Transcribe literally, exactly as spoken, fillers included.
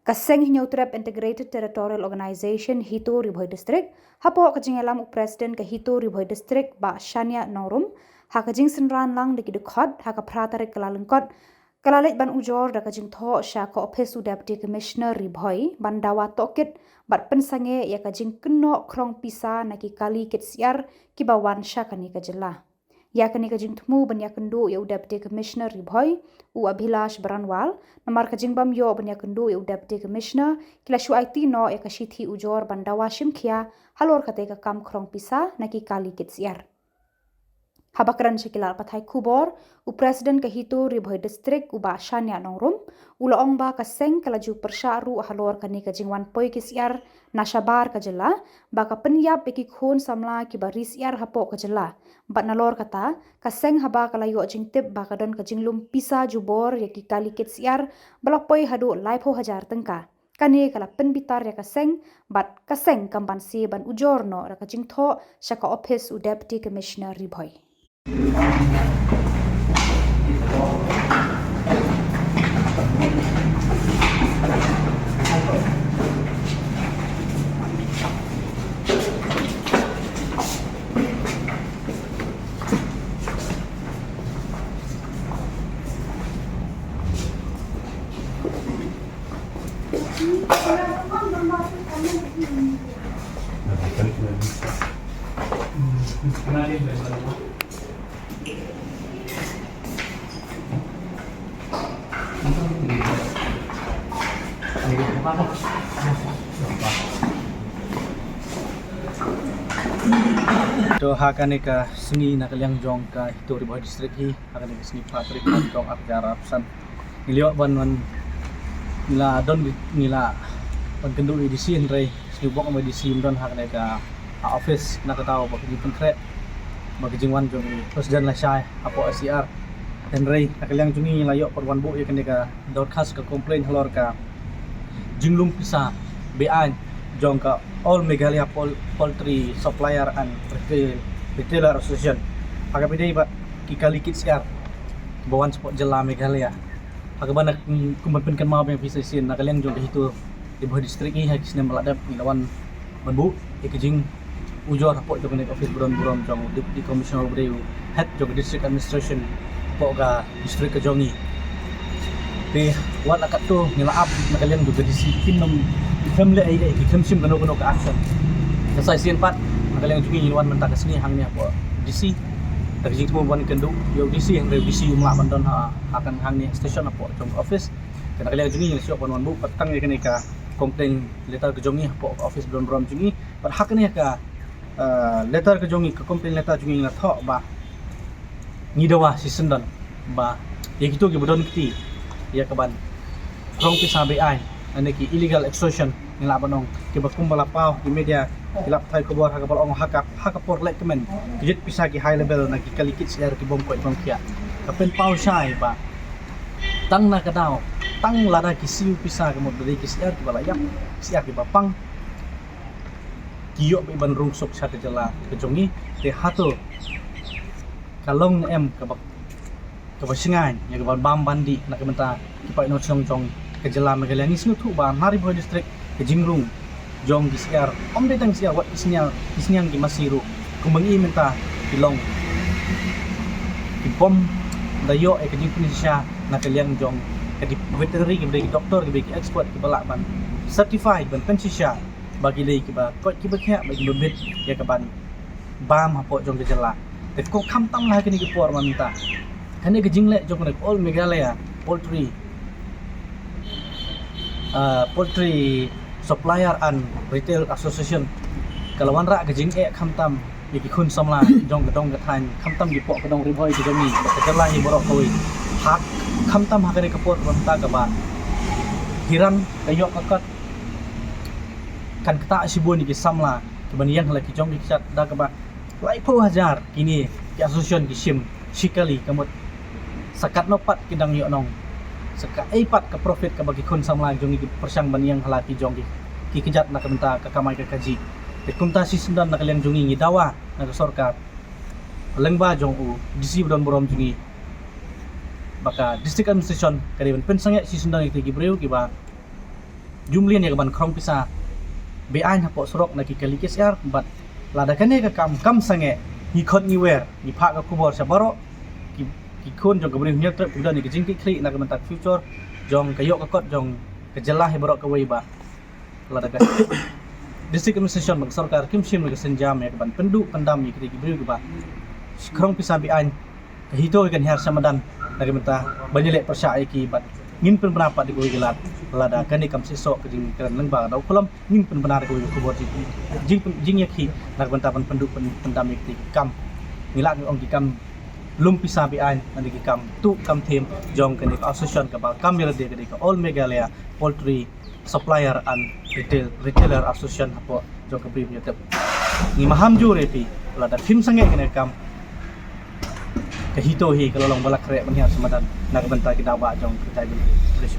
Ka Seng Hynñiewtrep Integrated Territorial Organization HITO Ri Bhoi District, hapoh ka jingïalam u President ka HITO Ri Bhoi District Bah Shaniah Nongrum, ha ka jingsynran lang da ki dkhot ha ka phra tarik Kyllalyngkot, ka la leit ban ujor da ka jingthoh sha ka ophis u Deputy Commissioner Ri Bhoi ban dawa tohkit bad pynsangeh ïa ka jingkynnoh khrong pisa na ki kali kit syiar kiba wan sha kane ka jylla. Ïa kane ka jingthmu ban ïakynduh ïa u Deputy Commissioner Ri Bhoi, u Abhilash Baranwal, namar ka jingbym ïoh ban ïakynduh ïa u Deputy Commissioner, ki la shu aiti noh ïa ka shithi ujor ban dawa shim khia halor katei ka kam khrong pisa na ki kali kit syiar. Haba kren sha ki lad pathai khubor, u President ka HITO Ri Bhoi District u Bah Shaniah Nongrum, u la ong ba ka seng ka la ju pyrshah ruh halor kane ka jingwan poi ki syiar na shabar ka jylla, ba ka pynïap ïa ki khun samla kiba ri syiar hapoh ka jylla. Bad nalor kata, ka seng haba ka la ïoh jingtip ba ka don ka jinglum pisa jubor ïa ki kali kit syiar ba la poi haduh laiphew hajar tyngka. Kane ka la pynbitar ïa ka seng, bad ka seng kam banse ban ujor noh da ka jingthoh sha ka ophis u Deputy Commissioner Ri Bhoi. To ha kane ka sngi na ka liang jong ka HITO Ri Bhoi District hi, ha kane ka sngi phra tarik March jong ar hajar arphew san. Ngi la ïoh ban, ban, ngi la don, ngi la ban kynduh ïa i DC, hynrei sngewbok ma i DC ym don ha kane ka, ha office, na ka daw ba ka jingpynkhreh ba ka jingwan jong i President lashai hapoh SCR. Hynrei na ka liang jong ngi ngi la ïoh pat wan buh ïa kane ka dorkhas, ka complaint halor ka jinglum pisa beaiñ jong ka All Meghalaya Pol-, Poultry Supplier and Retail, Retailer Association. Ha kaba ïadei bad ki kali kit syiar ba wan shapoh jylla Meghalaya. Ha kaba na, mm, kumban pynkynmaw biang ïa phi sa shisien, na ka liang jong ka HITO Ri Bhoi District hi, ha ki snem ba la dep ngi la wan ban buh ïa ka jingujor hapoh jong kane ka office ba don burom jong u Deputy Commissioner, uba dei u head jong ka District Administration hapoh ka district ka jong ngi. Te wat la katto ngi la ap na ka liang jong ka DC, kim nym, kim leh ei ei, kim shim kano kano ka action. Te sa shisien pat na ka liang jong ngi ngi la wan mynta ka sngi hangne hapoh DC da ka jingthmu ban kynduh ïa u DC, hynrei u DC um lah ban don ha, ha kane, hangne station hapoh jong ka office. Te na ka liang jong ngi ngi la shu wan, wan buh pat tang ïa kane ka complaint letter ka jong ngi hapoh ka office ba don burom jong ngi. Bad ha kane ka, eh, letter ka jong ngi, ka complaint letter jong ngi, ngi la thoh ba ngi dawa shisyndon ba ïa kito kiba don kti ïa kaban khrong pisa beaiñ, lane ki illegal extortion ngi lah ban ong, kiba kumba la paw ki media, ki lad pathai khubor, ha kaba la ong ha ka, ha ka por lehkmen ki jied pisa ki high level na ki kali kit syiar ki bym koit bym khiah. Ka pynpaw shai ba tang na ka daw, tang lada ki siew pisa, ka mut ba dei ki syiar kiba la ïap, syiar kiba pang, ki ïoh beit ban rung suk sha ka jylla ka jong ngi. Te hato ka long ne em kaba, kaba shngaiñ ïa kaban bam ban dih na ka bynta ki paid nongshong jong ka jylla Meghalaya? Ngi sngewthuh ba na Ri Bhoi District ka jingrung jong ki syiar, ym dei tang syiar, wat ki sniang, ki sniang ki masi ruh, kumba ngi mynta, ki long, ki bym da ïoh ïa ka jingpynshisha na ka liang jong ka dei veterinary, kiba dei ki doktor, kiba dei ki expert kiba lah ban certify, ban pynshisha ba ki dei kiba koit kiba khiah, ba kiba bit ïa kaban bam hapoh jong ka jylla. Te ko khamtam la ha kine ki por mynta, kane ka jingleh jong kane ka All Meghalaya Poultry, ah, Poultry Supplier and Retail Association ka la wanrah ka jingeh khamtam ïa ki khun samla jong ka dong ka thaiñ, khamtam ki poh ka dong Ri Bhoi ka jong ngi, ka jylla hi baroh kawei. Ha, khamtam ha kane ka por mynta kaba hiran ka ïoh ka kot, kan ktah shibun ïa ki samla kiban ïeng ha la ki jong ki kjat, da kaba laiphew hajar kine ki association ki shim shi kali, ka mut sa katno pat ki dang ïoh nong, sa kaei pat ka profit kaba ki khun samla jong ngi ki pyrshang ban ïeng ha la ki jong ki, ki kjat na ka bynta ka kamai ka kajih. Te kumta shisyndon na ka liang jong ngi ngi dawa na ka sorkar lyngba jong u DC ba don burom jong ngi, ba ka District Administration ka dei ban pynsangeh shisyndon ïa kita ki briew kiba jumlien ïa ka ban khrong pisa beaiñ hapoh surok na ki kali K S R, bad lada kane ka kam kam sangeh, ngi khot ngi wer, ngi phah ka khubor sha baroh ki, ki khun jong ka Bri Hynñiewtrep, ki don ïa ka jingkitkhlieh na ka bynta ka future jong ka ïoh ka kot jong ka jylla hi baroh kawei, ba lada ka District Administration bad ka sorkar kim shim ïa ka sienjam ïa ka ban pynduh pyndam ïa kita ki briew kiba khrong pisa beaiñ, ka HITO kan hiar sha madan na ka bynta ban ïaleh pyrshah ïa ki, bad ngin pynbna pat da kawei ka lad lada kane kam shisha ka jingkren lyngba da u Khlem, ngin pynbna da kawei ka khubor jing, jing, jingïakhih na ka bynta ban pynduh pyn, pyndam ïa kita ki kam, ngi lah ban ong ki kam lum pisa beaiñ, na ki kam tuh kam thiem jong kane ka association kaba kam ïa lade ka dei ka All Meghalaya Poultry Supplier and Retail, Retailer Association hapoh jong ka Bri Hynñiewtrep. Ngi maham jur ïa phi, lada phim sangeh kane ka kam, ka HITO hi ka la long ba la khreh ban hiar sha madan na ka bynta ki daw bah jong ka ri Jaiñtia Hills.